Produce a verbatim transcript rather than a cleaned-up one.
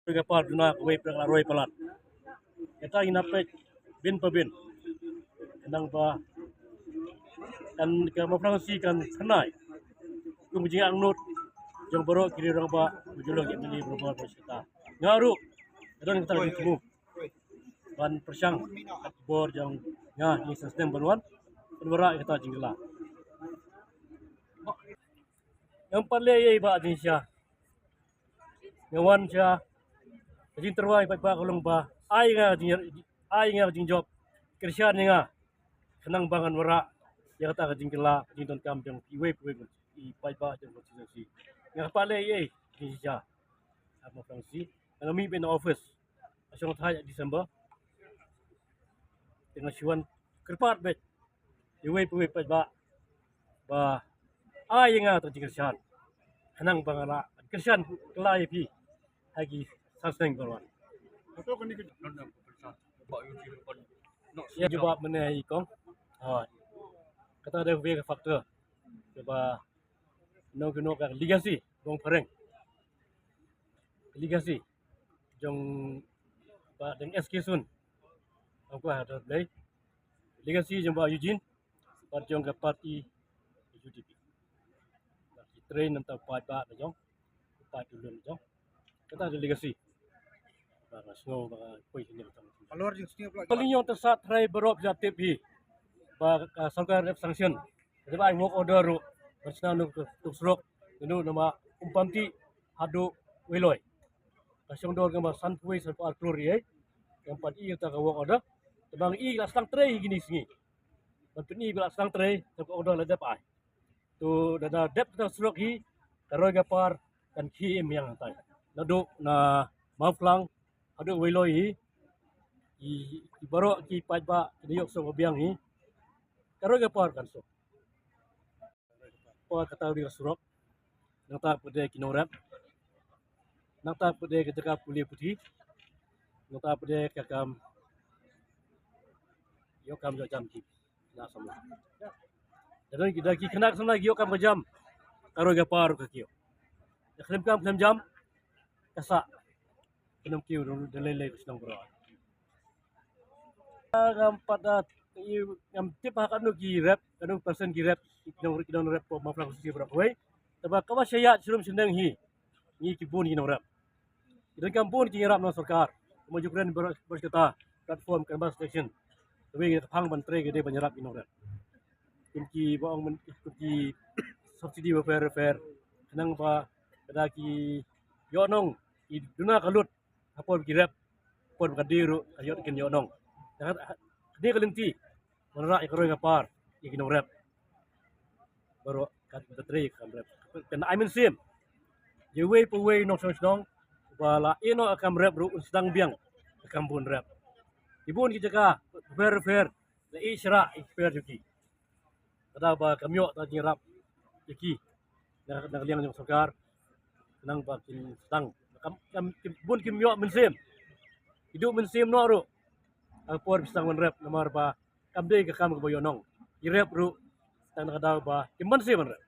Ka par duna kawei pyrkhat la roi palat. Kata ina peit bin pa bin. Nang ba kan ka Mawphlang C kan thnai. Kum jingangnud jong baroh ki rangbah ba ju long ki M L A baroh baroh ba sita. Nga ruh ka don kata ka jingthmu ban pyrshang bor jong nga, ngi sa snem ban wan ban wanrah kata jingkylla. Ngam pat leh ei ba jingshisha. Nga wan sha ka jingtyrwa i paidbah ka long ba ai nga jing, ai nga jingjop, kyrshan ïa nga khnang ba ngan wanrah ïa kata ka jingkylla, ka jingdonkam jong iwei pa iwei i paidbah jong ka constituency. Ngam pat leh ei ei jingshisha. Hap ma Fransi nga mih beit na office ha shong thai December. Te nga shu wan kyrpad beit iwei pa iwei paidbah ba ai ïa nga ta jingkyrshan khnang ba ngan lah kyrshan kylla ïa phi ha ki san snem ban wan. Ïa jubab mynne i kong. Ha. Kata da wei ka factor kaba nong kino ka legacy jong phareng, legacy jong ba deng S K Sun. Ong ko ha da Blei, legacy jong ba Eugene bad jong ka party U D P. Ba ki trei namar paidbah ba jong, paidbah dulun jong. Kata ka legacy ba nga sngew ba nga poi sini. Halor jing sini pula. Paling ïong tersat trai berop ja tip hi ba ka sorkar rep sanction. Jadi ba ai work order ruh ban sna nuk tuk surok. Inu nama Umpamti haduh Weiloi. Ka shong dor kama sanphew sanphew ar klur ïa. Ngam pat i kata ka work order. Te ba ngi la sdang trei hi kine ki sngi. Ban pyni ba la sdang trei, te ka order la dep ai. To da da dep kata surok hi, ka roi ka par kan khie im ïa nga tai. Naduh na Mawphlang haduh Weiloi hi, i, i baroh ki paidbah ki da ïoh surok ba biang hi. Ka roi ka par kan suk. Por kata ri ka surok. Nangta pat de ki nongrep. Nangta pat de ka jaka pule puthi. Nangta pat de ka kam ïoh kam ïoh jam ki na samla. Da don ki da ki khynnah samla ki ïoh kam ka jam. Ka roi ka par ka kiew. Da khlem kam khlem jam ka sah. Khlem kiew da lei lei ka shnong baroh. Ngam pat da, ngam tip ha kano ki rep, kano percent ki rep ki nongrep, ki nongrep ko Mawphlang constituency baroh kawei. Te ba kaba sha ïaid sha rum sha neng hi ngi ki bun ki nongrep. Ki donkam bun ki nongrep na sorkar. Kumba ju kren baroh, baroh kata platform canvass election. Kawei ka phang ban trei ka dei ban ïarap ki nongrep. Kum ki ba ong men, kum ki subsidy ba fair fair. Khnang ba ka da ki ïoh nong ki duna ka lut. Ha por ki rep, por ka dei ruh ka ïoh kin ïoh nong. Ka dei ka lynti wanrah ïa ka roi ka par ïa ki nongrep. Baroh ka trei ka kam rep. Kan ai mynsiem ïa uwei pa uwei nongshong shnong ba la ïeh noh ka kam rep ruh un sdang biang ka kam bun rep. Ki bun ki jaka pher pher la ïeh shrah ïa ki pher jong ki. Ka daw ba kam ïoh ta jingïarap ïa ki na, na ka liang jong sorkar. Khnang ba kin sdang. Kam, kam, kim, bun kim ïoh mynsiem. Ki duh mynsiem noh ruh ha ka por ba sdang ban rep namar ba kam dei ka kam kaba ïoh nong. Ki rep ruh tang na ka daw ba kim mynsiem ban rep.